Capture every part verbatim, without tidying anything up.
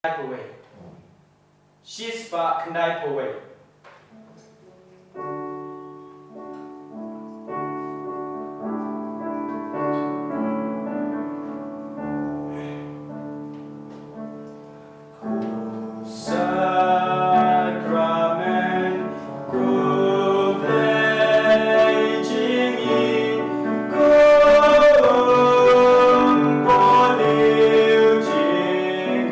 khyndai phew wei. Shispah khyndai phew wei. Sakramen khublei jingim, kum baliw jingim.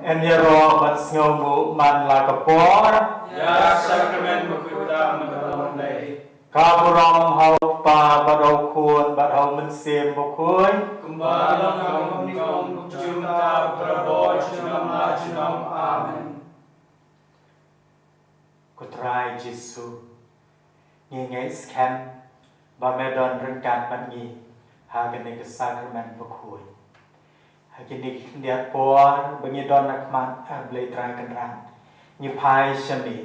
Yn ïaroh bad sngewnguh man la ka por. Ïa ka sakramen bakhuid mynta man ka long lei. Ka burom ha u Kpa bad ha u Khun bad ha u Mynsiem Bakhuid. Kumba long ha ka kum ka um jong ka barabor junom la junom. Amen. Ko Trai Jisu, ngi ngeit skhem ba me don ryngkat bad ngi ha kane ka sakramen bakhuid. Ha kine ki khyndiat por ba ngi don ha khmat, ah, Blei Trai Kynrad, ngi phai sha me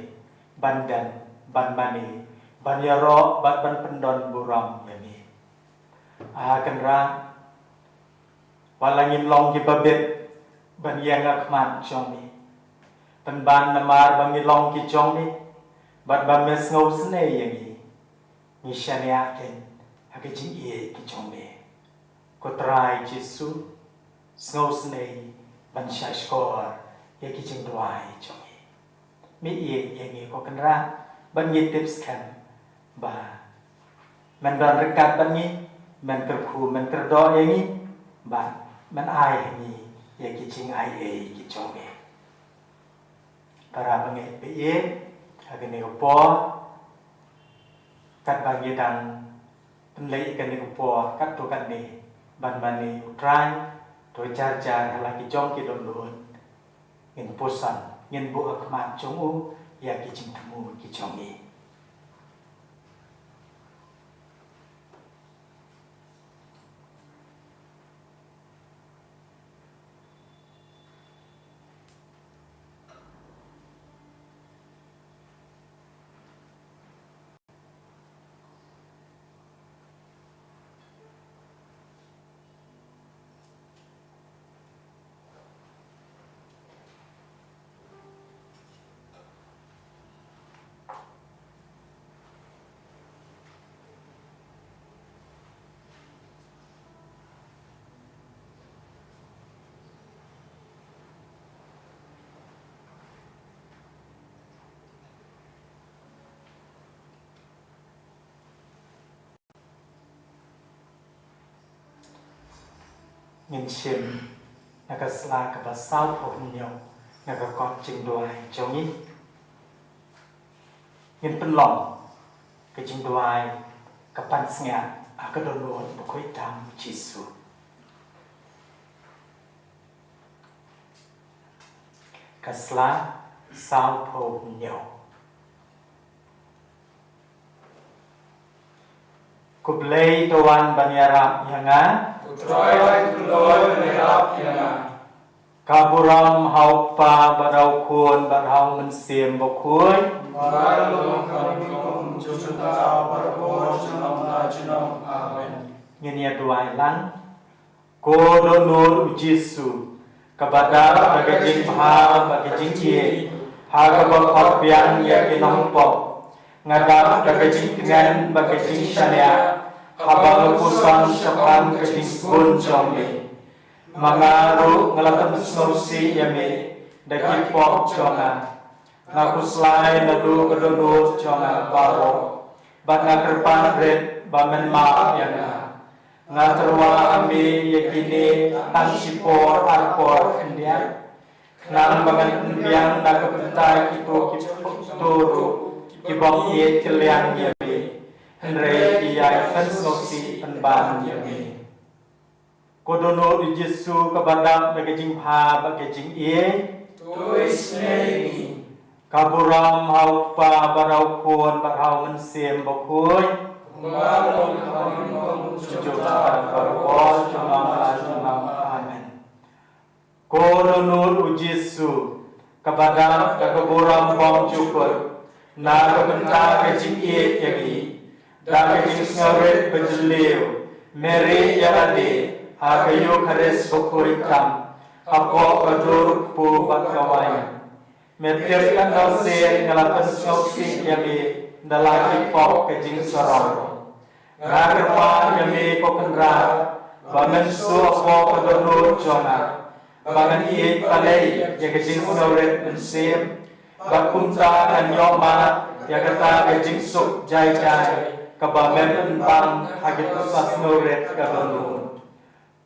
ban dem, ban mane, ban ïaroh bad ban pyndon burom ïa me. Ah Kynrad, wat la ngim long kiba bit ban ïeng ha khmat jong me, pynban namar ba ngi long ki jong me bad ba me sngewsynei ïa ngi, ngi shaniah kein ha ka jingïeit ka jong me. Ko Trai Jisu, sngewsynei ban shahshkor ïa ki jingduwai jong ngi. Me ïeit ïa ngi ko Kynrad, bad ngi tip skhem ba men don ryngkat bad ngi, men kyrkhu, men kyrdoh ïa ngi, bad men ai ha ngi ïa ki jingaiei ki jong me. Para bangeit ba ïeit, ha kane ka por, katba ngi dang pynleit ïa kane ka por katto katne ban mane ïa u Trai, to jar jar ha la ki jong ki dohnud ngin puson, ngin buh ha khmat jong u ïa ki jingthmu ki jong ngi. Ngin shim na ka sla kaba sawphew hynñiew na ka kot jingduwai jong ngi. Ngin pynlong ka jingduwai ka pansngiat ha ka dohnud bakhuid tam Jisu. Ka sla sawphew hynñiew. Khublei to wan ban ïarap ïa nga. Ko Trai, to wan ban ïarap ïa nga. Ka burom ha u Kpa bad ha u Khun bad ha u Mynsiem Bakhuid. Ba long ha u Mynsiem Bakhuid, mynta bad barabor junom la junom. Amen. Ngin ïa duwai lang. Ko dohnud u Jisu, kaba dap da ka jingbha bad ka jingïeit ha kaba khot biang ïa ki nongpop. Nga dap da ka jingtngen bad ka jingshaniah haba nga puson shaphang ka jingsbun jong me. Ma nga ruh nga la pynsngewsih ïa me da ki pop jong nga. Nga khuslai naduh ka dohnud jong nga baroh, bad nga kyrpad rit ba men map ïa nga. Nga tyrwa ha me ïa kine tang shipor arpor khyndiat, khnang ba ngan pynbiang na ka bynta kito kito ruh ki bym ïeit kylliang ïa me, hynrei ki ïai pynsngewsih pynban ïa me. Ko dohnud u Jisu, kaba dap da ka jingbha bad ka jingïeit. To isynei ïa ngi. Ka burom ha u Kpa bad ha u Khun bad ha u Mynsiem Bakhuid. Kumba long ha u Mynsiem Bakhuid, mynta bad barabor junom la junom. Amen. Ko dohnud u Jisu, kaba dap da ka burom bymjukut na ka bynta ka jingïeit ïa ngi, da ka jingsngewrit bajylliew me rieh ïalade ha ka Eukharist bakhuid tam, hapoh ka dur kpu bad ka wain. Me tip katno sien nga la pynsngewsih ïa me da la ki pop ka jingsarong. Nga kyrpad ïa me, ko Kynrad, ba men shu hapoh ka dohnud jong nga, ba ngan ïeit balei ïa ka jingsngewrit mynsiem, bad kumta ngan ïoh mad ïa kata ka jingsuk jai jai kaba me pynbang ha ki pisa sngewrit ka dohnud.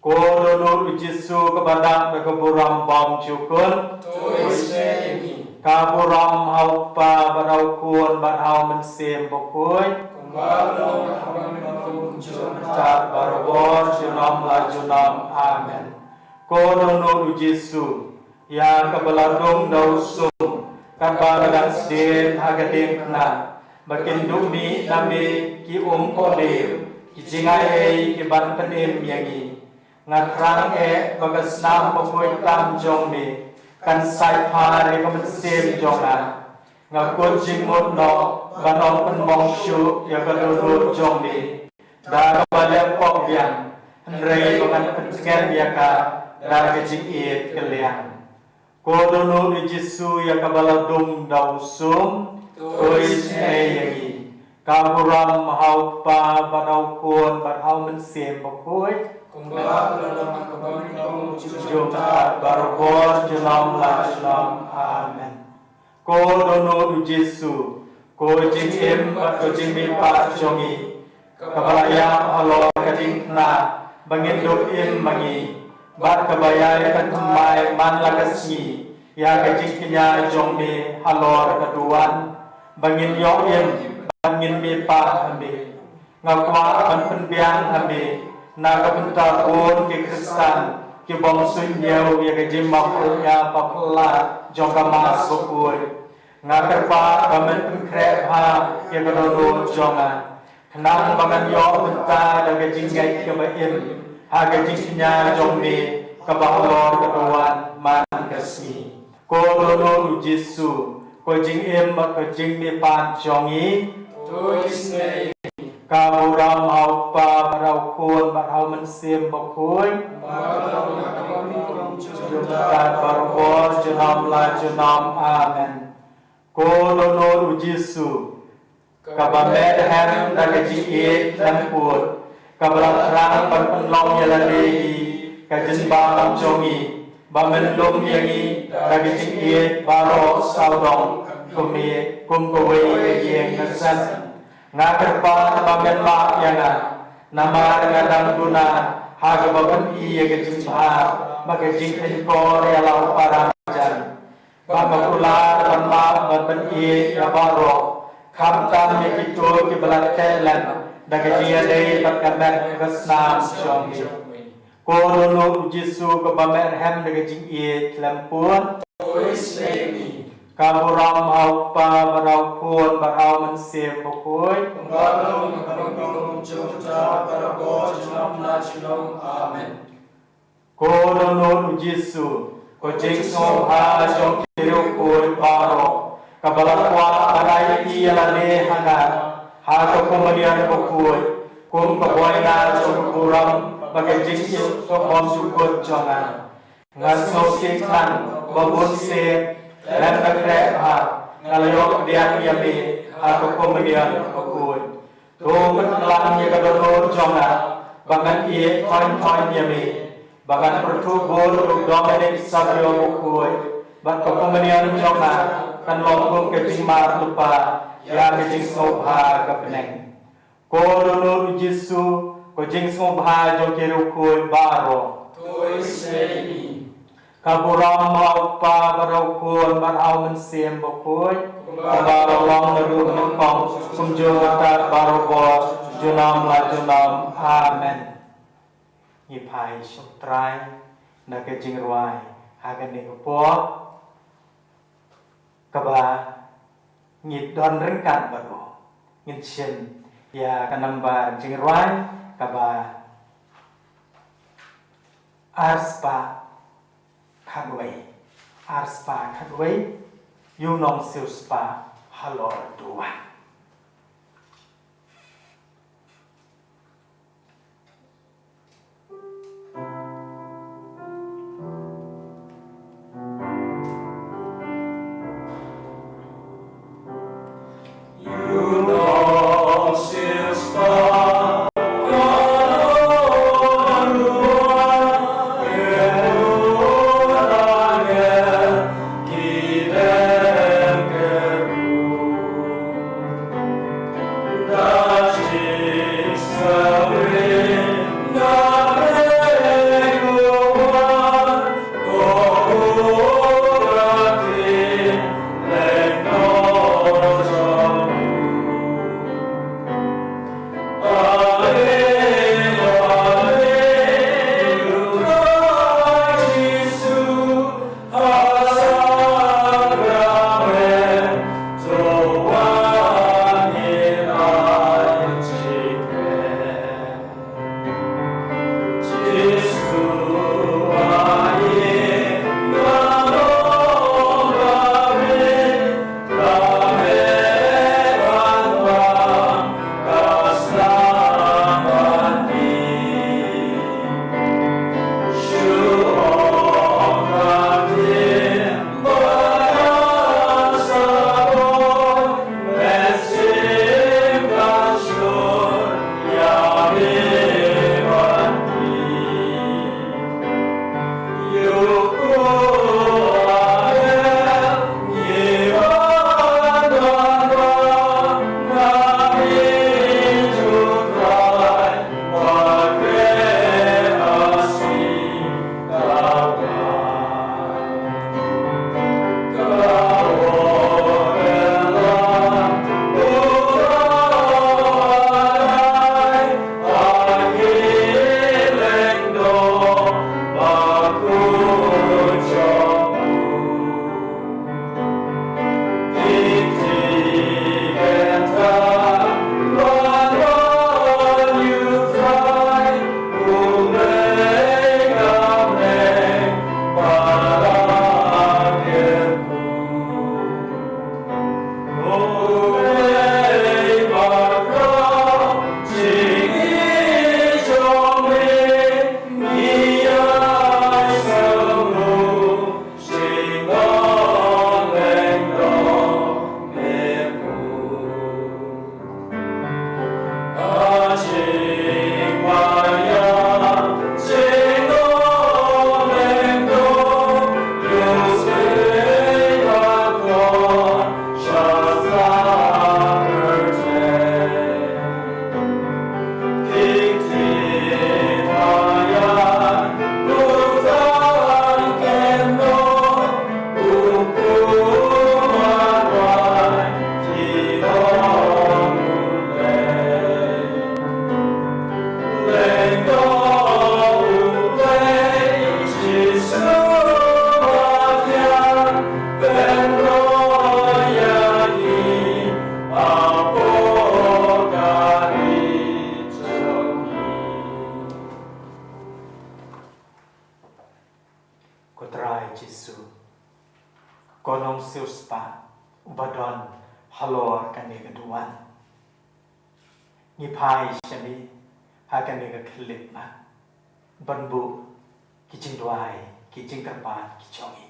Ko dohnud u Jisu, kaba dap da ka burom bymjukut. To isynei ïa ngi. Ka burom ha u Kpa bad ha u Khun bad ha u Mynsiem Bakhuid. Kumba long ha u Mynsiem Bakhuid, mynta bad barabor junom la junom. Amen. Ko dohnud u Jisu, ïa kaba la dung da u sum, katba ka dang sdien ha ka diengphna, ba kin duh mih na me ki um kohnguh, ki jingaiei kiban pynim ïa ngi. Nga thrang eh ba ka snam bakhuid tam jong me kan sait phar ïa ka mynsiem jong nga. Nga kut jingmut noh ban ym pynmong shuh ïa ka dohnud jong me da kaba leh pop biang, hynrei ba ngan pyntngen ïa ka da ka jingïeit kylliang. Ko dohnud u Jisu, ïa kaba la dung da u sum, to isynei ïa ngi. Ka burom ha u Kpa bad ha u Khun bad ha u Mynsiem Bakhuid. Kumba long ha u Mynsiem Bakhuid, mynta bad barabor junom la junom. Amen. Ko dohnud u Jisu, ko jingim bad ko jingmihpat jong ngi, kaba la ïap halor ka diengphna ba ngin duh im ma ngi, bad kaba ïai pynthymmai man la ka sngi ïa ka jingkñia jong me halor ka duwan, ba ngin ïoh im bad ngin mihpat ha me. Nga kwah ban pynbiang ha me na ka bynta bun ki Khristan ki bym suidñiew ïa ka jingmap pyrkhat ba phylla jong ka Mass bakhuid. Nga kyrpad ba men pynkhreh bha ïa ka dohnud jong nga, khnang ba ngan ïoh bynta da ka jingngeit kaba im ha ka jingkñia jong me kaba halor ka duwan man ka sngi. Ko dohnud u Jisu, ko jingim bad ko jingmihpat jong ngi, to isynei. Ka burom ha u Kpa bad ha u Khun bad ha u Mynsiem Bakhuid, mynta bad barabor junom la junom. Amen. Ko dohnud u Jisu, kaba me dhem da ka jingïeit lem pud, kaba la thrang ban pynlong ïa lade hi ka jingbam jong ngi, ba men lum ïa ngi da ka jingïeit baroh sawdong, kum ïa, kum kawei ka ïing ka sem. Nga kyrpad ba men map ïa nga, namar nga dang duna ha kaba pyni ïa ka jingbha bad ka jingkhein kor ïa la u para marjan. Ba nga kular ban map bad ban ïeit ïa baroh, Khamtam ïa kito kiba la teh lem da ka jingïadei bad ka met ka snam jong ngi. Ko Dohnud u Jisu, kaba meh rhem da ka jingïeit khlem pun. Ka burom ha u Kpa bad ha u Khun bad ha u Mynsiem Bakhuid. Amen. Ko Dohnud u Jisu, ko jingsngewbha jong ki riewkhuid baroh, kaba la kwah ban ai ïa lade ha nga ha ka Komunion bakhuid, kum ka buaina jong ka burom bad ka jingïeit ka bymjukut jong nga. Nga sngewsih tang ba bun sien lem ka khreh bha nga la ïoh pdiang ïa me ha ka Komunion bakhuid. To pynkylla ïa ka dohnud jong nga ba ngan ïeit thaiñ thaiñ ïa me, ba ngan pyrthuh bud ïa u Dominic Savio bakhuid, bad ka Komunion jong nga kan long kum ka jingmap lypa ïa ka jingsngewbha ka bneng. Ko Dohnud u Jisu, ko jingsngewbha jong ki riewkhuid baroh. Ka burom ha u Kpa bad ha u Khun bad ha u Mynsiem Bakhuid, kumba la long naduh nyngkong, kumjuh mynta, baroh por, junom la junom. Amen. Ngi phai sha u Trai na ka jingrwai ha kane ka por, kaba ngi don ryngkat bad u. Ngin shim ïa ka nambar jingrwai kaba ar spah khatwei, ar spah khatwei, ïa u nongsiewspah halor duwan. siewspah uba don halor kane ka duwan. Ngi phai sha me ha kane ka khyllipmat ban buh ki jingduwai, ki jingkyrpad ki jong ngi.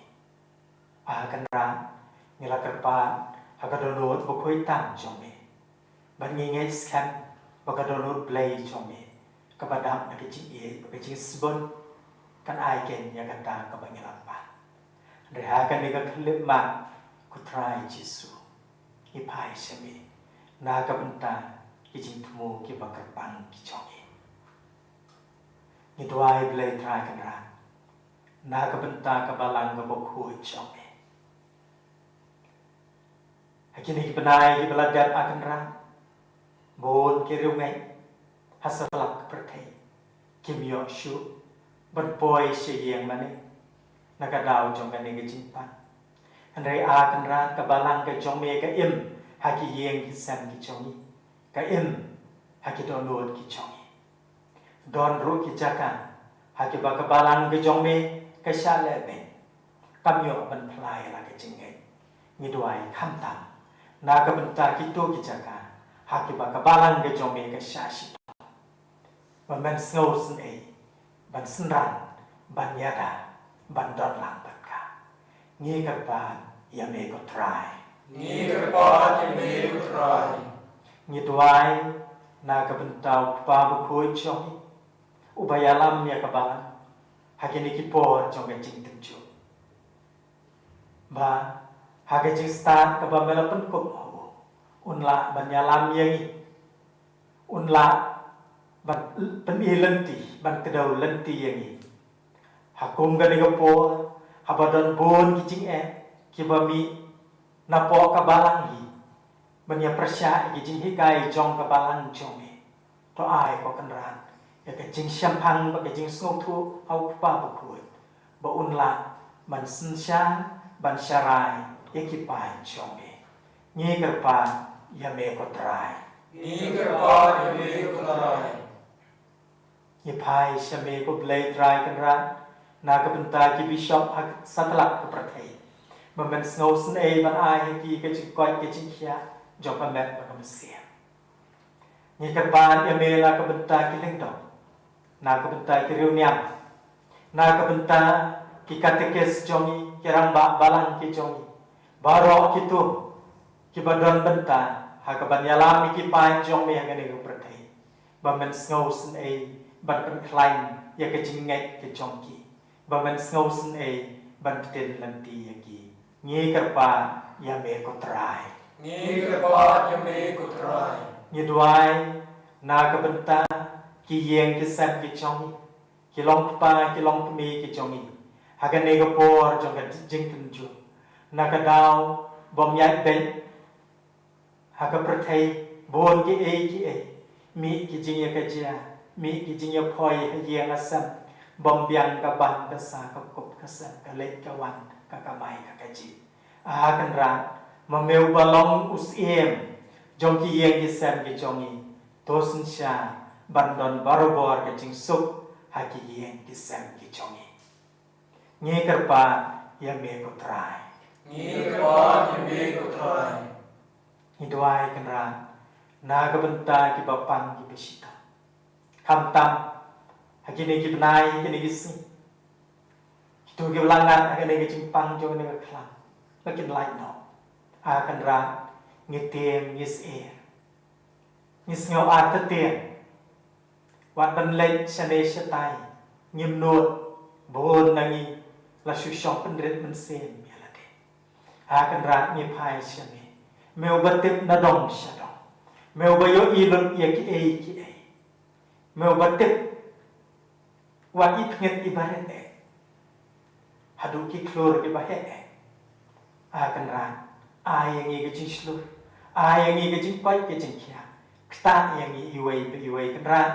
A Kynrad, ngi la kyrpad ha ka dohnud bakhuid tam jong me. Bad ngi ngeit skhem ba ka dohnud Blei jong me kaba dap na ka jingïeit bad ka jingsbun kan ai keiñ ïa kata kaba ngi la pan. Hynrei ha kane ka khyllipmat, ko Trai Jisu, ngi phai sha me na ka bynta ki jingthmu kiba kyrpang ki jong ngi. Ngi duwai, Blei Trai Kynrad, na ka bynta ka balang kaba khuid jong me. Ha kine ki bnai kiba la dep, a Kynrad, bun ki riewngeit ha satlak ka pyrthei kim ïoh shuh ban poi sha ïing mane na ka daw jong kane ka jingpang. Hynrei, a Kynrad, ka balang ka jong me ka im ha ki ïing ki sem ki jong ngi, ka im ha ki dohnud ki jong ngi. Don ruh ki jaka ha kiba ka balang ka jong me ka shah leh beiñ, kam ïoh ban phla ïa la ka jingngeit. Ngi duwai khamtam na ka bynta kito ki jaka ha kiba ka balang ka jong me ka shah shitom, ba men sngewsynei ban synran, ban ïada, ban don lang bad ka. Ngi kyrpad ïa me, ko Trai. Ngi kyrpad ïa me, ko Trai. Ngi duwai na ka bynta u Kpa bakhuid jong ngi, uba ïalam ïa ka balang ha kine ki por jong ka jingtynjuh, ba ha ka jingstad kaba me la pynkup ha u, un lah ban ïalam ïa ngi, un lah ban pyni lynti, ban kdew lynti ïa ngi. Ha kum kane ka por, haba don bun ki jingeh kiba mih napoh ka balang hi ban ïa pyrshah ïa ki jinghikai jong ka balang jong me, to ai, ko Kynrad, ïa ka jingshemphang bad ka jingsngewthuh ha u Kpa bakhuid, ba un lah ban synshar, ban sharai ïa ki paid jong me. Ngi kyrpad ïa me, ko Trai. Ngi kyrpad ïa me, ko Trai. Ngi phai sha me, ko Blei Trai Kynrad, na ka bynta ki bishop ha satlak ka pyrthei, ba men sngewsynei ban ai ha ki ka jingkoit ka jingkhiah jong ka met bad ka mynsiem. Ngi kyrpad ïa me na ka bynta ki lyngdoh, na ka bynta ki riewniam, na ka bynta ki katekis jong ngi, ki rangbah balang ki jong ngi, baroh kito kiba don bynta ha kaban ïalam ïa ki paid jong me ha kane ka pyrthei, ba men sngewsynei ban pynkhlaiñ ïa ka jingngeit ka jong ki, ba men sngewsynei ban ktien lynti ïa ki. Ngi kyrpad ïa me, ko Trai. Ngi kyrpad ïa me, ko Trai. Ngi duwai na ka bynta ki ïing ki sem ki jong ngi, ki long kpa ki long kmie ki jong ngi, ha kane ka por jong ka jingtynjuh, na ka daw bym ïaid beit ha ka pyrthei, bun kiei kiei, mih ki jingïakajia, mih ki jingïaphoi ha ïing ha sem, bym biang ka ban ka sa, ka kup ka sem, ka leit ka wan, ka kamai ka kajih. A Kynrad, ma me uba long u Syiem jong ki ïing ki sem ki jong ngi, to synshar ban don barabor ka jingsuk ha ki ïing ki sem ki jong ngi. Ngi kyrpad ïa me, ko Trai. Ngi kyrpad ïa me, ko Trai. Ngi duwai, Kynrad, na ka bynta kiba pang kiba shitom, khamtam ha kine ki bnai, ha kine ki sngi, kito kiba la ngat ha kane ka jingpang jong kane ka khlam, ba kin lait noh. A Kynrad, ngi tieng, ngi syier, ngi sngew artatien. Wat ban leit shane shatai, ngim nud, bun na ngi la shu shong pynrit mynsiem ïa lade. A Kynrad, ngi phai sha me, me uba tip na dong sha dong, me uba ïohi lut ïa kiei kiei, me uba tip wat i pynget i barit eh, haduh ki khlur kiba heh eh. A Kynrad, ai ïa ngi ka jingshlur, ai ïa ngi ka jingkoit ka jingkhiah. Ktah ïa ngi iwei pa iwei, Kynrad,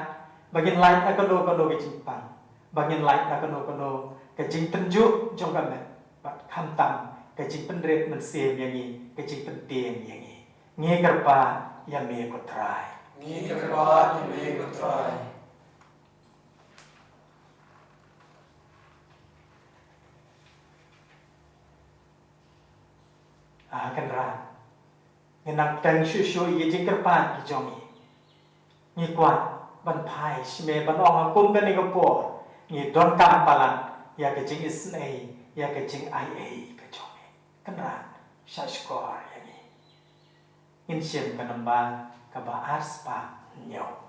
ba ngin lait na kano kano ka jingpang, ba ngin lait na kano kano ka jingtynjuh jong ka met, bad khamtam ka jingpynrit mynsiem ïa ngi, ka jingpyntieng ïa ngi. Ngi kyrpad ïa me, ko Trai. Ngi kyrpad ïa me, ko Trai. A Kynrad, ngi nang pteng shuh shuh ïa ki jingkyrpad ki jong ngi. Ngi kwah ban phai sha me ban ong ha kum kane ka por ngi donkam palat ïa ka jingisynei, ïa ka jingaiei ka jong me. Kynrad, shah shkor ïa ngi. Ngin shim ka namba kaba ar spah hynñiew.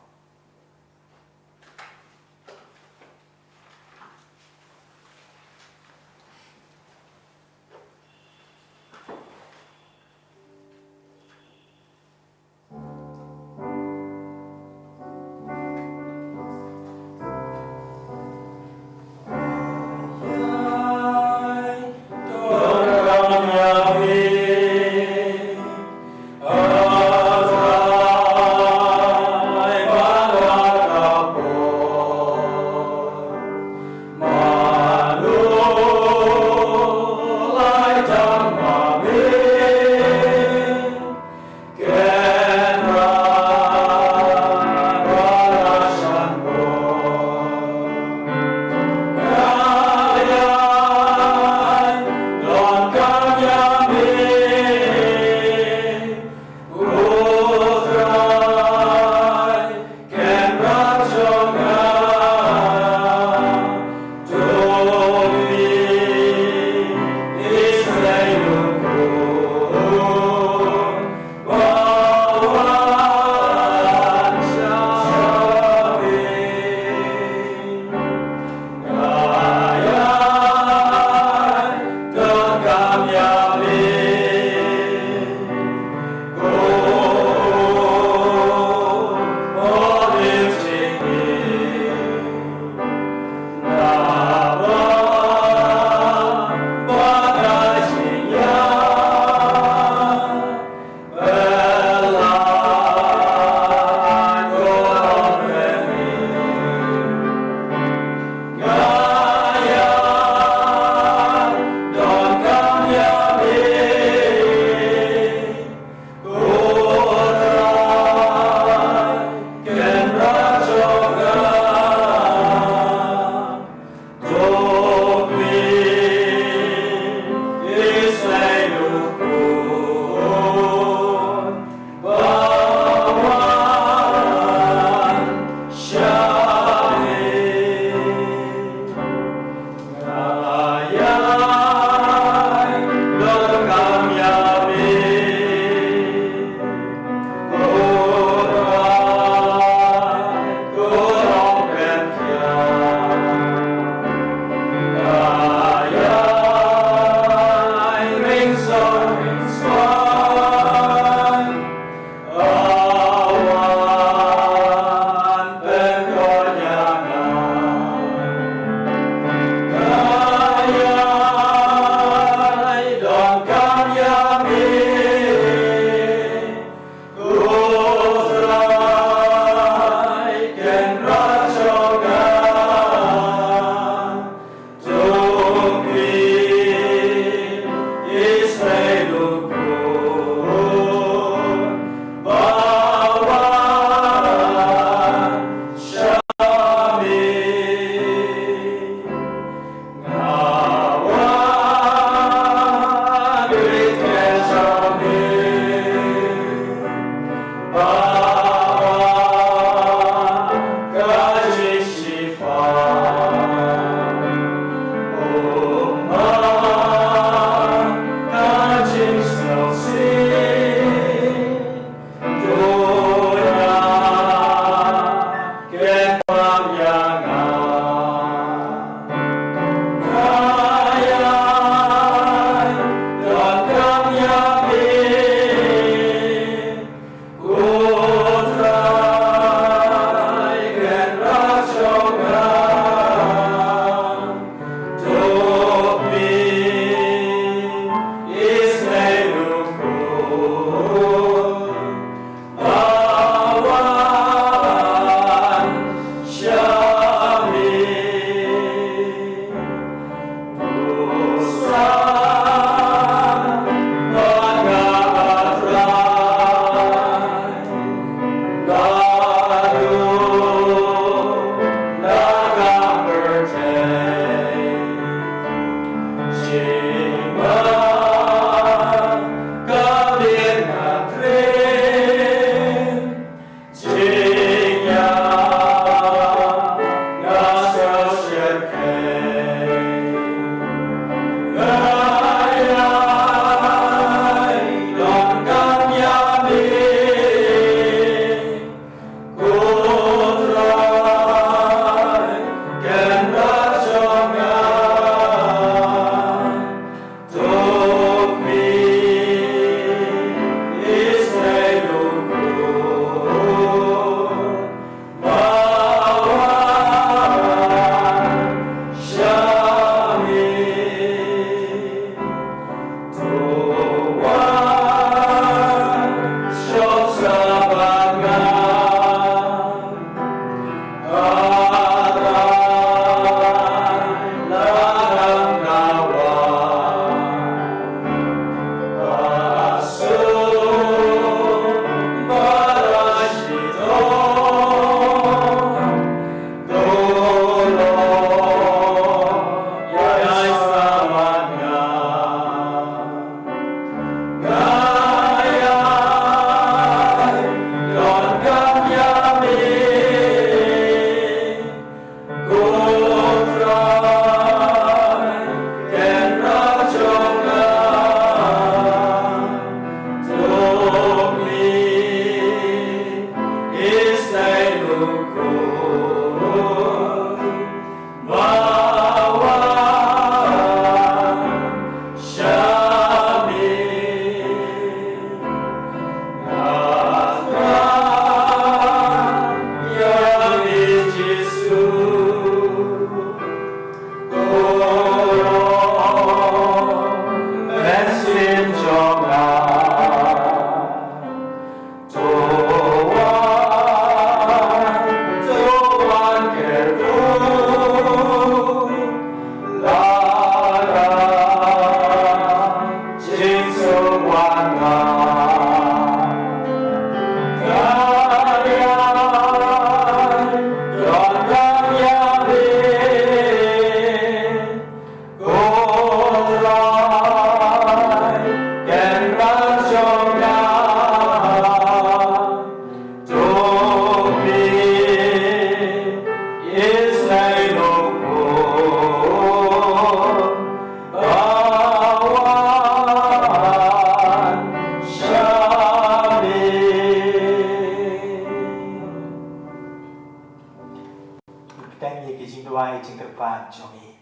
Duwai jingkyrpad jong ngi.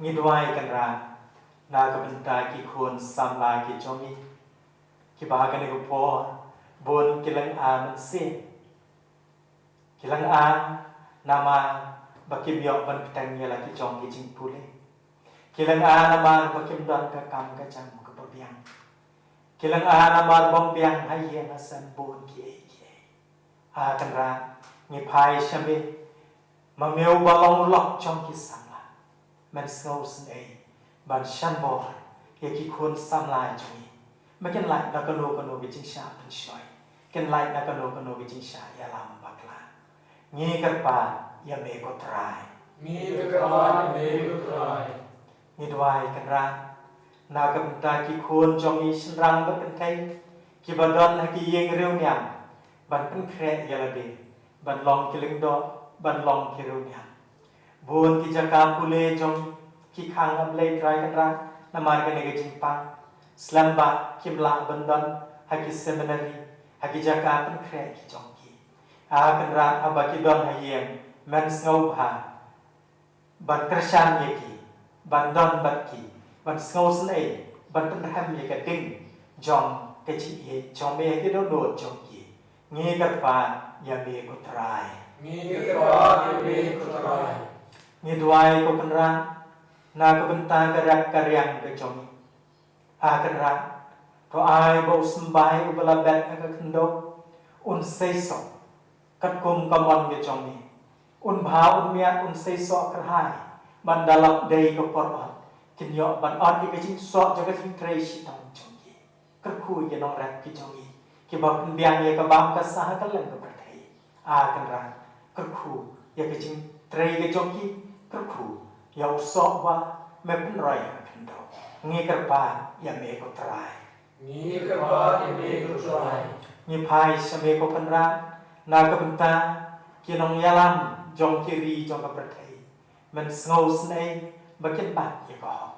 Ngi duwai Kynrad na ka bynta ki khun samla ki jong ngi, kiba ha kane ka por bun ki lynga mynsiem. Ki lynga namar ba kim ïoh ban bteng ïa la ki jong ki jingpule. Ki lynga namar ba kim don ka kam ka jam kaba biang. Ki lynga namar ba ym biang ha ïing ha sem bun kiei kiei. A Kynrad, ngi phai sha me, ma me uba long u lok jong ki samla. Men sngewsynei ban shan bor ïa ki khun samla jong ngi. Ma kin lait na kano kano ka jingshah pynshoi, kin lait na kano kano ka jingshah ïalam bakla. Ngi kyrpad ïa me ko Trai. Ngi kyrpad ïa me ko Trai. Ngi duwai Kynrad na ka bynta ki khun jong ngi shynrang bad kynthei kiba don ha ki ïing riewniam, ban pynkhreh ïa lade ban long ki lyngdoh, ban long ki riewniam. Bun ki jaka pule jong ki khang, A Blei Trai Kynrad, namar kane ka jingpang, slem ba kim lah ban don ha ki seminary, ha ki jaka pynkhreh ki jong ki. A Kynrad, haba ki don ha ïing, men sngewbha ban kyrshan ïa ki, ban don bad ki, ban sngewsynei, ban pynrhem ïa ka ding jong ka jingïeit jong me ha ki dohnud jong ki. Ngi kyrpad ïa me ko Trai. Ngi kyrpad ïa me ko Trai. Ngi duwai ko Kynrad na ka bynta ka rep ka riang ka jong ngi. A Kynrad, to ai ba u symbai uba la bet ha ka khyndew un seisoh katkum ka mon ka jong me. Un bha un miat, un seisoh kyrhai, ban da la dei ka por ot, kin ïoh ban ot ïa ka jingsoh jong ka jingtrei shitom jong ki. Kyrkhu ïa ki nongrep ki jong ngi kiba pynbiang ïa ka bam ka sah ha kylleng ka pyrthei. A Kynrad, kyrkhu ïa ka jingtrei ka jong ki, kyrkhu ïa u soh ba me pynroi ha ka khyndew. Ngi kyrpad ïa me ko Trai. Ngi kyrpad ïa me ko Trai. Ngi phai sha me ko Kynrad na ka bynta ki nongïalam jong ki ri jong ka pyrthei. Men sngewsynei ba kin bat ïa ka hok.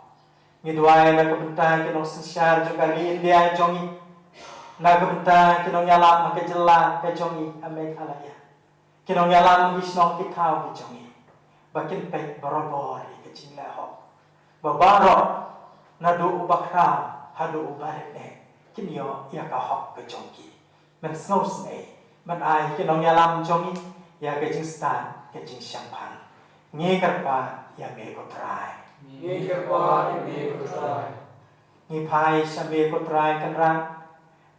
Ngi duwai na ka bynta ki nongsynshar jong ka ri India jong ngi, na ka bynta ki nongïalam ha ka jylla ka jong ngi ha Meghalaya, ki nongïalam ki shnong ki thaw ki jong ngi, ba kin peit barabor ïa ka jingleh hok, ba baroh, naduh uba khraw haduh uba rit eh, kin ïoh ïa ka hok ka jong ki. Men sngewsynei ban ai ki nongïalam jong ngi ïa ka jingstad ka jingshemphang. Ngi kyrpad ïa me ko Trai. Ngi kyrpad ïa me ko Trai. Ngi phai sha me ko Trai Kynrad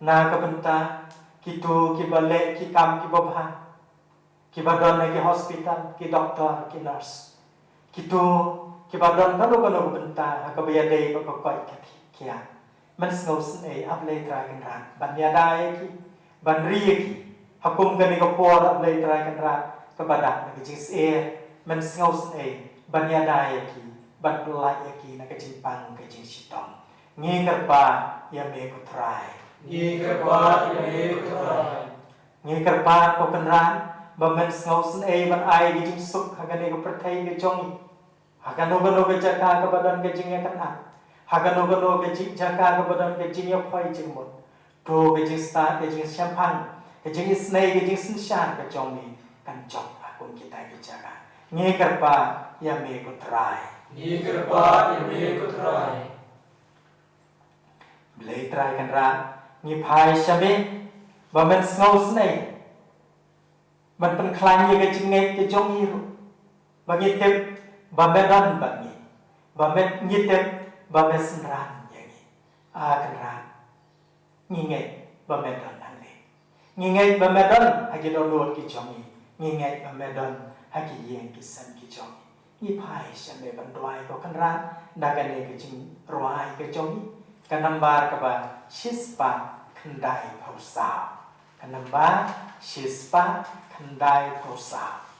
na ka bynta kito kiba leh ki kam kiba bha, kiba don ha ki hospital, ki doktor, ki nurse, kito kiba don kano kano ka bynta ha kaba ïadei bad ka koit ka khiah. Men sngewsynei, A Blei Trai Kynrad, ban ïada ïa ki, ban ri ïa ki ha kum kane ka por, A Blei Trai Kynrad, kaba dap na ka jingsyier. Men sngewsynei ban ïada ïa ki, ban pyllait ïa ki na ka jingpang ka jingshitom. Ngi kyrpad ïa me ko Trai. Ngi kyrpad ïa me ko Trai. Ngi kyrpad ko Kynrad ba men sngewsynei ban ai ka jingsuk ha kane ka pyrthei ka jong ngi. Ha kano kano ka jaka kaba don ka jingïakynad, ha kano kano ka jing, jaka kaba don ka jingïaphoi jingmut, to ka jingstad ka jingshemphang, ka jingisynei ka jingsynshar ka jong me kan jop ha kum kita ki jaka. Ngi kyrpad ïa me ko Trai. Ngi kyrpad ïa me ko Trai. Blei Trai Kynrad, ngi phai sha me ba men sngewsynei ban pynkhlaiñ ïa ka jingngeit ka jong ngi ruh, ba ngi tip ba me don bad ngi, ba me, ngi tip ba me synran ïa ngi. A Kynrad, ngi ngeit ba me don hangne. Ngi ngeit ba me don ha ki dohnud ki jong ngi. Ngi ngeit ba me don ha ki ïing ki sem ki jong ngi. Ngi phai sha me ban duwai ko Kynrad da kane ka jingrwai ka jong ngi, ka nambar kaba shispah khyndai phew saw. Ka nambar shispah khyndai phew saw.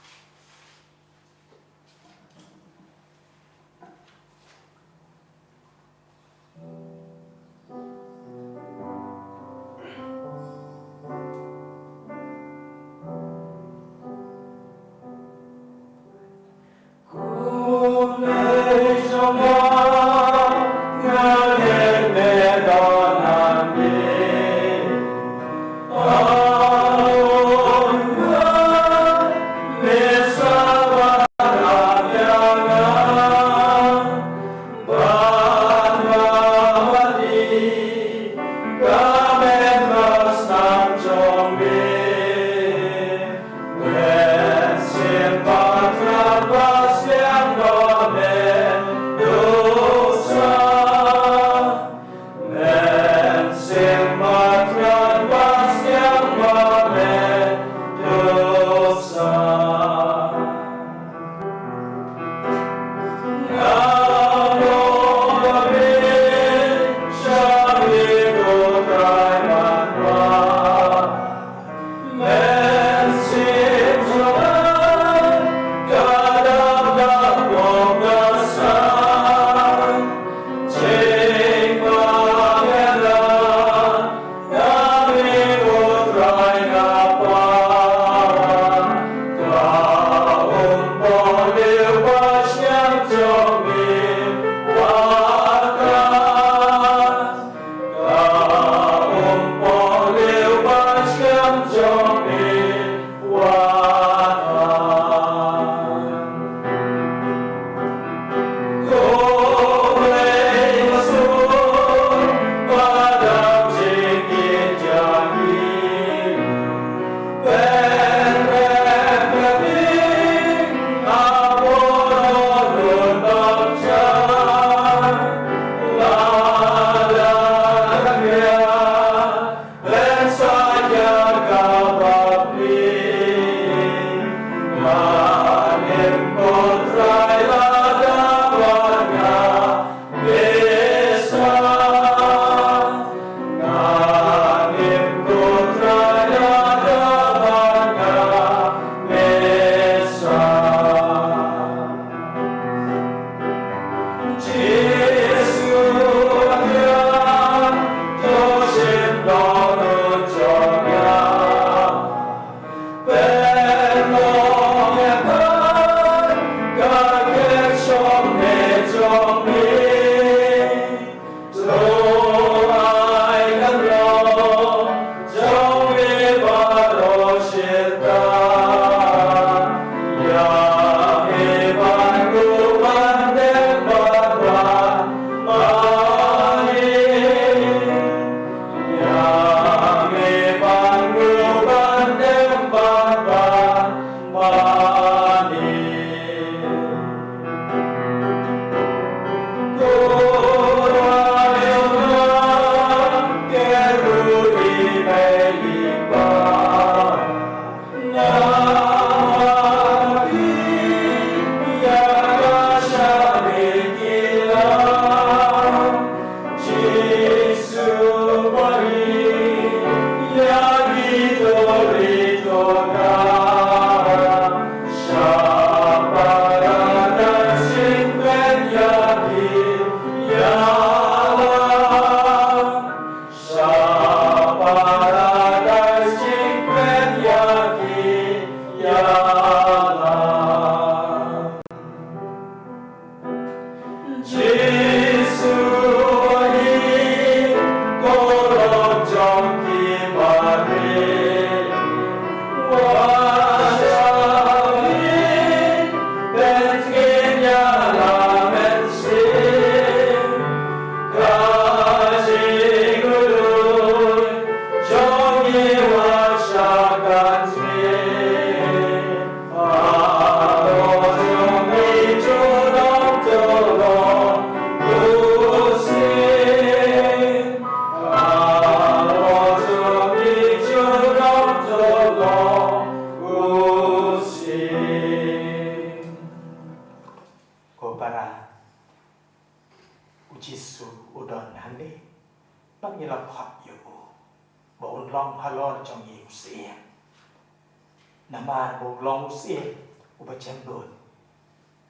Namar ba u long u syiem uba jemnud,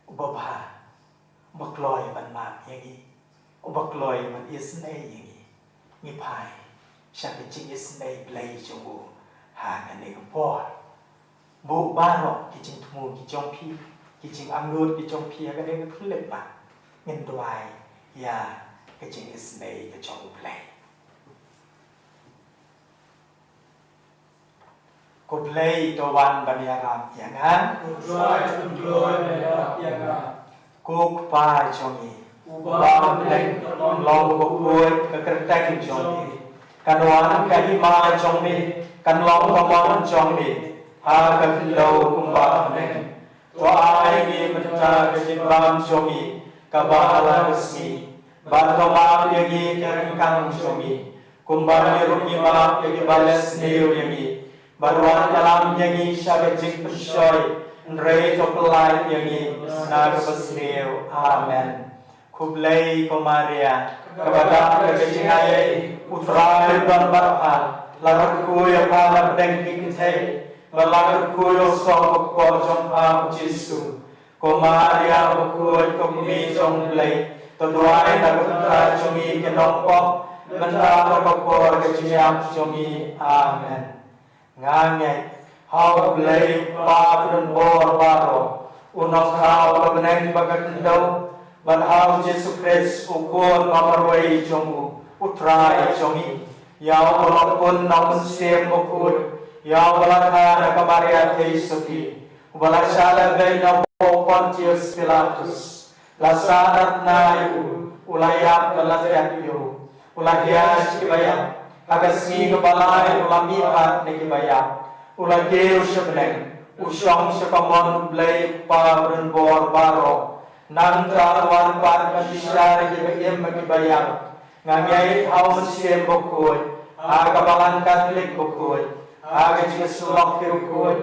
uba bha, uba kloi ban map ïa ngi, uba kloi ban isynei ïa ngi, ngi phai sha ka jingisynei Blei jong u ha kane ka por. Buh baroh ki jingthmu ki jong phi, ki jingangnud ki jong phi ha kane ka khyllipmat, ngin duwai ïa ka jingisynei ka jong u Blei. Ko Blei to wan ban ïarap ïa nga. Ko Trai to kloi ban ïarap ïa nga. Ko Kpa jong ngi uba ha bneng, kan long ba khuid ka kyrteng jong me. Kan wan ka hima jong me, kan long ka mon jong me ha ka khyndew kumba ha bneng. To ai ngi mynta ka jingbam jong ngi kaba la ka sngi, bad to map ïa ngi ki ryngkang jong ngi, kumba ngi ruh ngi map ïa kiba leh sniew ïa ngi. Bad wat ïalam ïa ngi sha ka jingpynshoi, hynrei to pyllait ïa ngi na kaba sniew. Amen. Khublei ko Maria, kaba dap da ka jingaiei, u Trai u don bad pha. La kyrkhu ïa pha na pdeng ki kynthei, bad la kyrkhu ïa u soh bakpoh jong pha u Jisu. Ko Maria bakhuid, ko Kmie jong u Blei, to duwai na ka bynta jong ngi ki nongpop, mynta bad ha ka por ka jingïap jong ngi. Amen. Nga ngeit ha u Blei u Kpa badonbor baroh, u nongthaw ka bneng bad ka khyndew, bad ha u Jisu Khrist u Khun ba marwei jong u, u Trai jong ngi. Ïa uba la pun na u Mynsiem Bakhuid, ïa uba la kha na ka Maria Theisotti, uba la shah lehbeiñ na u Pontius Pilatus, la sahnarphna ïa u, u la ïap bad la thied ïa u, u la hiar sha kiba ïap, ha ka sngi kaba lai u la mihpat na kiba ïap, u la kiew sha bneng, u shong sha kamon u Blei u Kpa badonbor baroh. Nangta un wan pat ban bishar ïa kiba im bad kiba ïap. Nga ngeit ha u Mynsiem Bakhuid, ha ka Balang Katholik bakhuid, ha ka jingïasyllok bakhuid,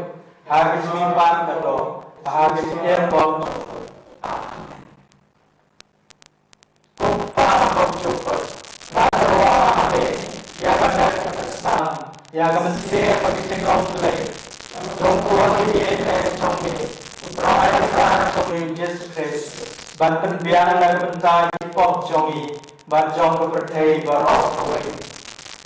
ha ka jingmihpat ka doh, ha ka jingim bymjukut. Amen. Ko Kpa bymjukut, nga tyrwa ha me ïa ka met bad ka snam, ïa ka mynsiem bad ka jinglong Blei jong u Khun ba ïeit jong me, u Trai u Trai jong me u Jisu Khrist, ban pynbiang na ka bynta ki pop jong ngi bad jong ka pyrthei baroh kawei.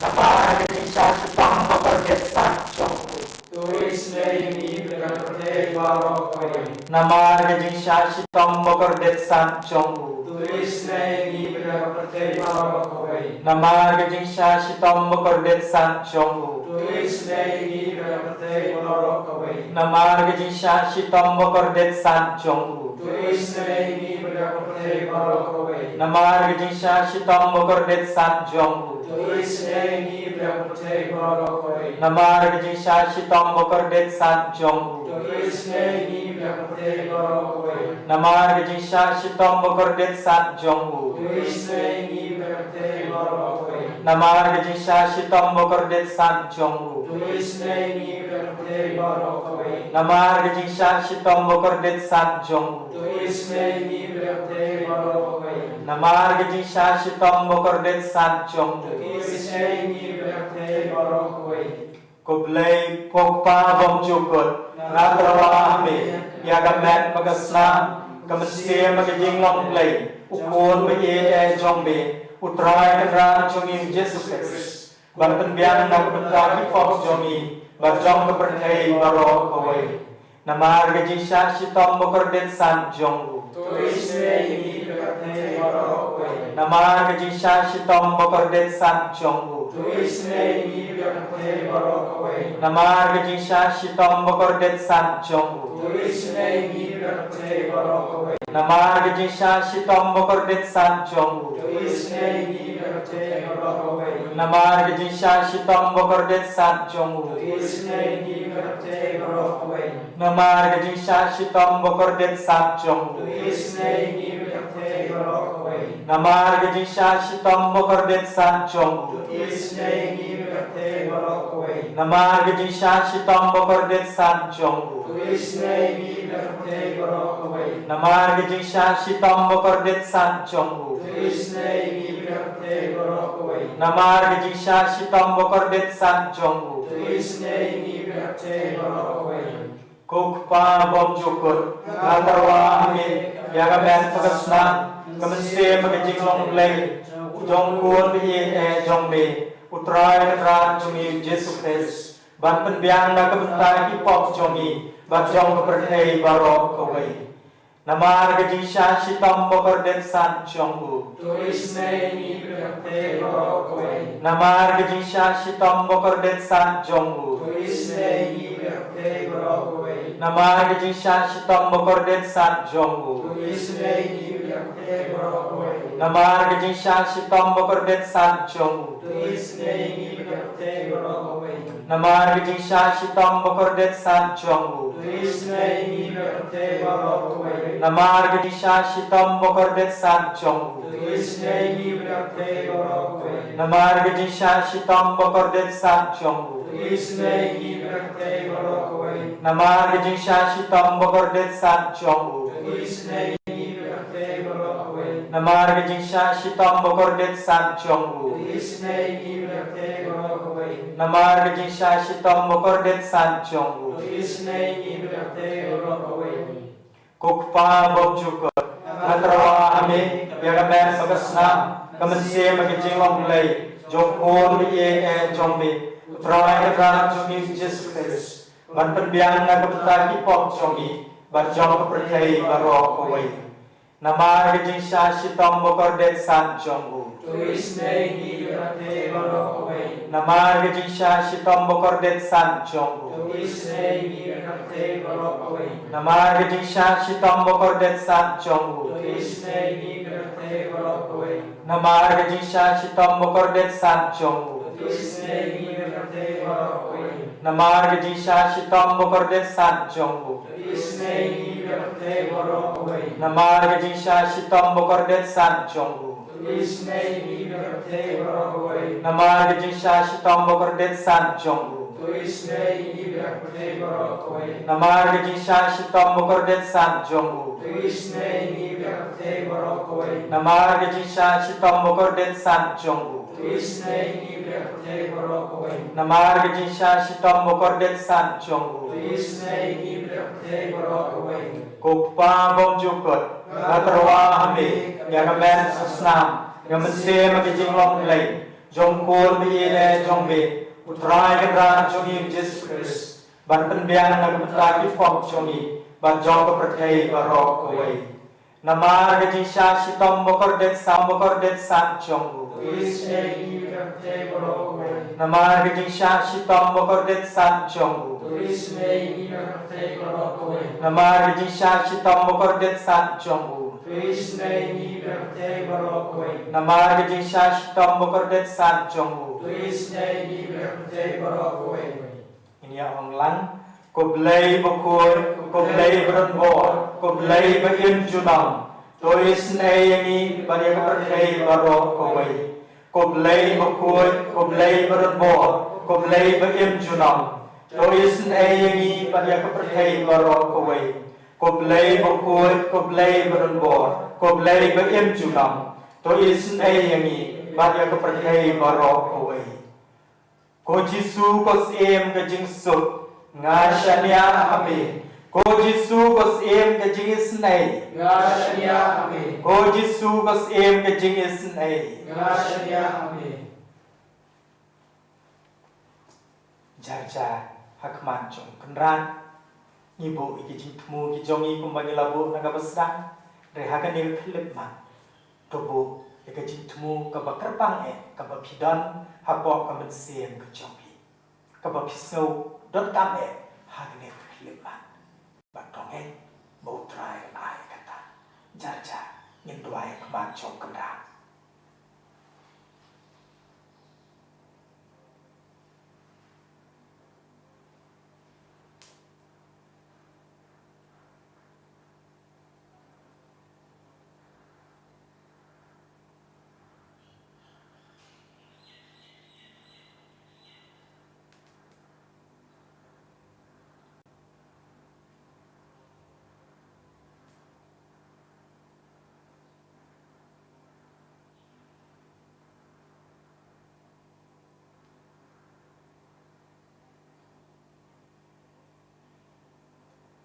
Namar ka jingshah shitom bakordit sat jong u. To isynei ïa ngi bad ïa ka pyrthei baroh kawei. Namar ka jingshah shitom bakordit sat jong u. To isynei ïa ngi bad ïa ka pyrthei baroh kawei. Namar ka jingshah shitom bakordit sat jong u. To isynei ïa ngi bad ïa ka pyrthei baroh kawei. Namar ka jingshah shitom bakordit sat jong u. To isynei ïa ngi bad ïa ka pyrthei baroh kawei. Namar ka jingshah shitom bakordit sat jong u. To isynei ïa ngi bad ïa ka pyrthei baroh kawei. Namar ka jingshah shitom bakordit sat jong u. To isynei ïa ngi bad ïa ka pyrthei baroh kawei. Namar ka jingshah shitom bakordit sat jong u. To isynei ïa ngi bad ïa ka pyrthei baroh kawei. Namar ka jingshah shitom bakordit sat jong u. To isynei ïa ngi bad ïa ka pyrthei baroh kawei. Namar ka jingshah shitom bakordit sat jong u. To isynei ïa ngi bad ïa ka pyrthei baroh kawei. Namar ka jingshah shitom bakordit sat jong u. To isynei ïa ngi bad ïa ka pyrthei baroh kawei. Ko Blei ko Kpa bymjukut, nga tyrwa ha me ïa ka met bad ka snam, ka mynsiem bad ka jinglong Blei u Khun ba ïeit jong me, u Trai Kynrad jong ngi u Jisu Khrist, ban pynbiang na ka bynta ki pop jong ngi bad jong ka pyrthei baroh kawei. Namar ka jingshah shitom bakordit sat jong u. To isynei ïa ngi bad ïa ka pyrthei baroh kawei. Namar ka jingshah shitom bakordit sat jong u. To isynei ïa ngi bad ïa ka pyrthei baroh kawei. Namar ka jingshah shitom bakordit sat jong u. To isynei ïa ngi bad ïa ka pyrthei baroh kawei. Namar ka jingshah shitom bakordit sat jong u. To isynei ïa ngi bad ïa ka pyrthei baroh kawei. Namar ka jingshah shitom bakordit sat jong u. To isynei ïa ngi bad ïa ka pyrthei baroh kawei. Namar ka jingshah shitom bakordit sat jong u. To isynei ïa ngi bad ïa ka pyrthei baroh kawei. Namar ka jingshah shitom bakordit sat jong u. To isynei ïa ngi bad ïa ka pyrthei baroh kawei. Namar ka jingshah shitom bakordit sat jong u. To isynei ïa ngi bad ïa ka pyrthei baroh kawei. Namar ka jingshah shitom bakordit sat jong u. To isynei ïa ngi bad ïa ka pyrthei baroh kawei. Namar ka jingshah shitom bakordit sat jong u. To isynei ïa ngi bad ïa ka pyrthei baroh kawei. Ko Kpa bymjukut, nga tyrwa ha me ïa ka met bad ka snam, ka mynsiem bad ka jinglong Blei jong u khun ba ïeit eh jong me, U Trai Kynrad jong ngi Jisu Khrist, ban pynbiang na ka bynta ki pop jong ngi bad jong ka pyrthei baroh kawei. Namar ka jingshah shitom bakordit sat jong u. To isynei ïa ngi bad ïa ka pyrthei baroh kawei. Namar ka jingshah shitom bakordit sat jong u. To isynei ïa ngi bad ïa ka pyrthei baroh kawei. Namar ka jingshah shitom bakordit sat jong u. To isynei ïa ngi bad ïa ka pyrthei baroh kawei. Namar ka jingshah shitom bakordit sat jong u. To isynei ïa ngi bad ïa ka pyrthei baroh kawei. Namar ka jingshah shitom bakordit sat jong u. To isynei ïa ngi bad ïa ka pyrthei baroh kawei. Namar ka jingshah shitom bakordit sat jong u. To isynei ïa ngi bad ïa ka pyrthei baroh kawei. Namar ka jingshah shitom bakordit sat jong u. To isynei ïa ngi bad ïa ka pyrthei baroh kawei. Namar ka jingshah shitom bakordit sat jong u. To isynei ïa ngi bad ïa ka pyrthei baroh kawei. Namar ka jingshah shitom bakordit sat jong u. To isynei ïa ngi bad ïa ka pyrthei baroh kawei. Namar ka jingshah shitom bakordit sat jong u. To isynei ïa ngi bad ïa ka pyrthei baroh kawei. Ko Kpa bymjukut, nga tyrwa ha me ïa ka met bad ka snam, ka mynsiem bad ka jinglong Blei jong u khun ba ïeit eh jong me, U Trai Kynrad jong ngi Jisu Khrist, ban pynbiang na ka bynta ki pop jong ngi bad jong ka pyrthei baroh kawei. Namar ka jingshah shitom bakordit sat jong u. To isynei ïa ngi bad ïa ka pyrthei baroh kawei. Namar ka jingshah shitom bakordit sat jong u. To isynei ïa ngi bad ïa ka pyrthei baroh kawei. Namar ka jingshah shitom bakordit sat jong u. To isynei ïa ngi bad ïa ka pyrthei baroh kawei. Namar ka jingshah shitom bakordit sat jong u. To isynei ïa ngi bad ïa ka pyrthei baroh kawei. Namar ka jingshah shitom bakordit sat jong u. To isynei ïa ngi bad ïa ka pyrthei baroh kawei. Namar ka jingshah shitom bakordit sat jong u. To isynei ïa ngi bad ïa ka pyrthei baroh kawei. Namar ka jingshah shitom bakordit sat jong u. To isynei ïa ngi bad ïa ka pyrthei baroh kawei. Namar ka jingshah shitom bakordit sat jong u. To isynei ïa ngi bad ïa ka pyrthei baroh kawei. Namar ka jingshah shitom bakordit sat jong u. To isynei ïa ngi bad ïa ka pyrthei baroh kawei. Namar ka jingshah shitom bakordit sat jong u. To isynei ïa ngi bad ïa ka pyrthei baroh kawei. Ko Kpa bymjukut, nga tyrwa ha me ïa ka met bad ka snam, ïa ka mynsiem bad ka jinglong Blei jong u khun ba ïeit eh jong me, U Trai Kynrad jong ngi Jisu Khrist, ban pynbiang na ka bynta ki pop jong ngi bad jong ka pyrthei baroh kawei. Namar ka jingshah shitom bakordit sat bakordit sat jong u. To isynei ïa ngi bad ïa ka pyrthei baroh kawei. Namar ka jingshah shitom bakordit sat jong u. To isynei ïa ngi bad ïa ka pyrthei baroh kawei. Namar ka jingshah shitom bakordit sat jong u. To isynei ïa ngi bad ïa ka pyrthei baroh kawei. Namar ka jingshah shitom bakordit sat jong u. To isynei ïa ngi bad ïa ka pyrthei baroh kawei. Ngin ïa ong lang. Ko Blei bakhuid, ko Blei badonbor, ko Blei ba im junom. To isynei ïa ngi bad ïa ka pyrthei baroh kawei. Ko Blei bakhuid, ko Blei badonbor, ko Blei ba im junom. To isynei ïa ngi bad ïa ka pyrthei baroh kawei. Ko Blei bakhuid, ko Blei badonbor, ko Blei ba im junom. To isynei ïa ngi bad ïa ka pyrthei baroh kawei. Ko Jisu ko Syiem ka jingsuk, nga shaniah ha me. Ko Jisu ko Syiem ka jingisynei, nga shaniah ha me. Ko Jisu ko Syiem ka jingisynei, nga shaniah ha me. Jar jar ha khmat jong u Kynrad. Ngi buh ïa ki jingthmu ki jong ngi kumba ngi la buh na kaba sdang. Hynrei ha kane ka khyllipmat, to buh ïa ka jingthmu kaba kyrpang eh kaba phi don hapoh ka mynsiem ka jong phi, kaba phi sngew donkam eh ha kane ka khyllipmat. Bad to ngeit ba U Trai un ai kata. Jar jar ngin duwai ha khmat jong u Kynrad.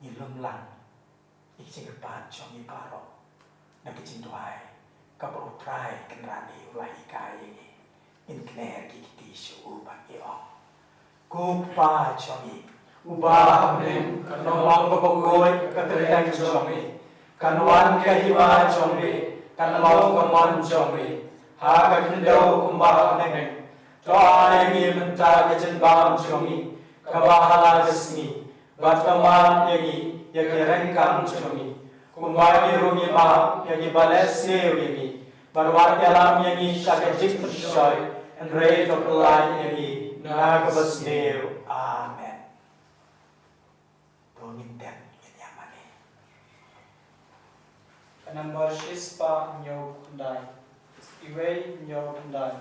Ngi lum lang ïa ki jingkyrpad jong ngi baroh na ka jingduwai kaba U Trai Kynrad ngi u la hikai ïa ngi. Ngin kner ki kti sha u bad ngi ong: Ko Kpa jong ngi uba ha bneng, kan long kaba khuid ka kyrteng jong me, kan wan ka hima jong me, kan long ka mon jong me ha ka khyndew kumba ha bneng. To ai ïa ngi mynta ka jingbam jong ngi kaba ha la ka sngi, bad kynmaw ïa ngi ïa ki ryngkang jong ngi, kumba ngi ruh ngi map ïa kiba leh sniew ïa ngi, bad wat ïalam ïa ngi sha ka jingpynshoi, hynrei to pyllait ïa ngi na kaba sniew. Amen. To ngin dep, ngin ïa mane. Ka number shispah hynñiew khyndai. Iwei hynñiew khyndai.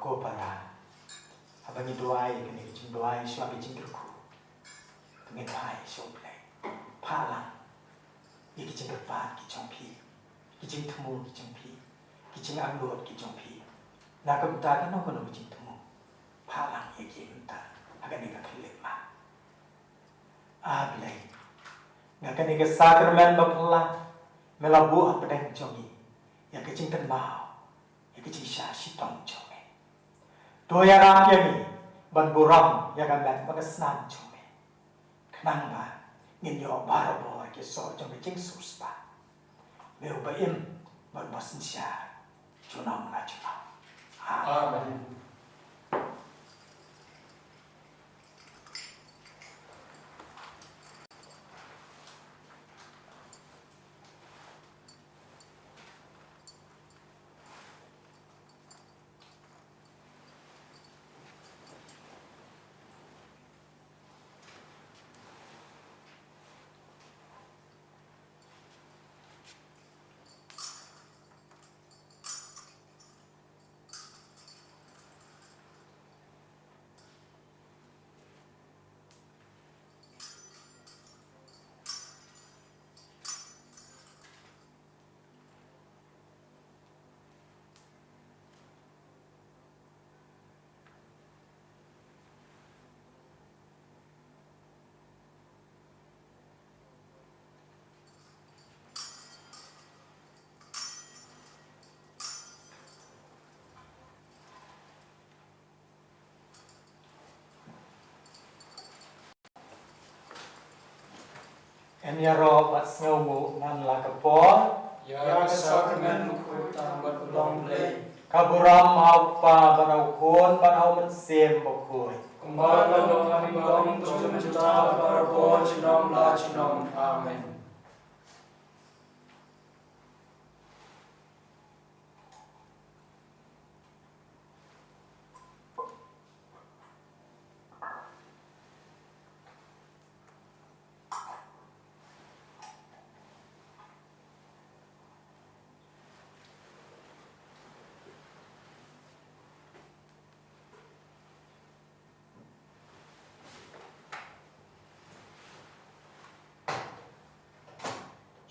Ko para, haba ngi duwai kane ka jingduwai shuwa ka jingkyrkhu, to ngin duwai sha U Blei. Phah lang ïa ki jingkyrpad ki jong phi, ki jingthmu ki jong phi, ki jingangnud ki jong phi. Na ka bynta kano kano ka jingthmu, phah lang ïa ki mynta ha kane ka khyllipmat. A Blei, na kane ka sakramen baphylla, me la buh hapdeng jong ngi ïa ka jingkynmaw ïa ka jingshah shitom jong me. To ïarap ïa ngi ban burom ïa ka met bad ka snam jong me, khnang ba ngin ïoh barabor ki soh jong ka jingsiewspah. Me uba im bad uba synshar junom la junom. Amen. Amen. Yn ïaroh bad sngewnguh man la ka por. Ïa ka sakramen bakhuid tam bad u long Blei. Ka burom ha u Kpa bad ha u Khun bad ha u Mynsiem Bakhuid. Kumba ka long ha kaba bym don jong ka mynta bad barabor junom la junom. Amen.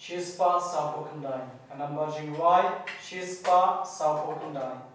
Shispah sawphew khyndai. Ka number jingrwai shispah sawphew khyndai.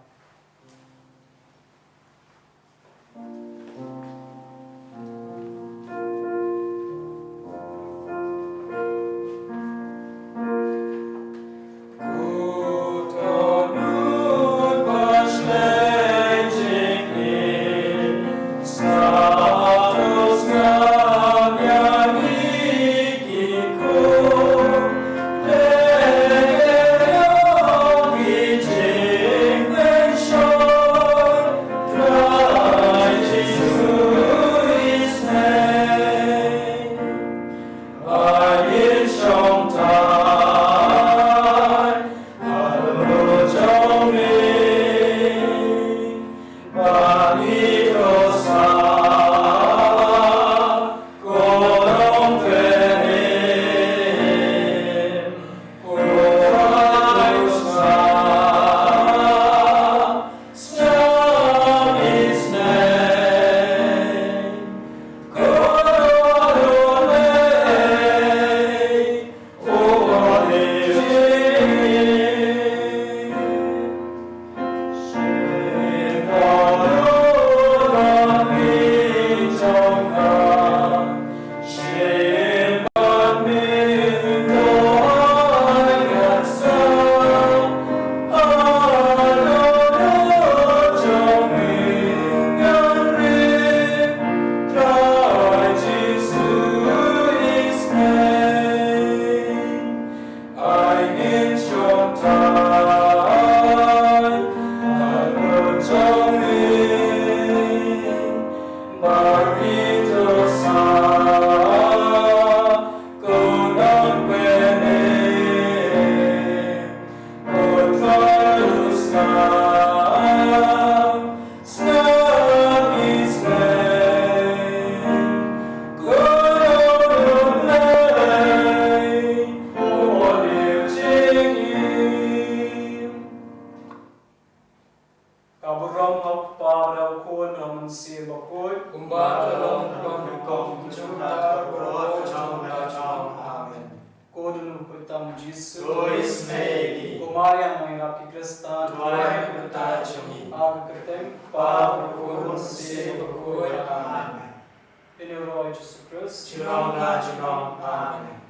Ka burom ha u Kpa, ha u Khun, ha u Mynsiem Bakhuid. Kumba ka long, kumba ka long, kumba ka long, kumba ka long. Amen. Ko Duh Bakhuid tam Jisu. Ko Ismaili. Ko Maria Nongïarap ki Khristan. Duwai ha ka bynta jong ngi. Ha ka kyrteng Kpa, Khun, Mynsiem Bakhuid. Amen. Yn ïaroh Jisu Khrist. Junom la junom. Amen.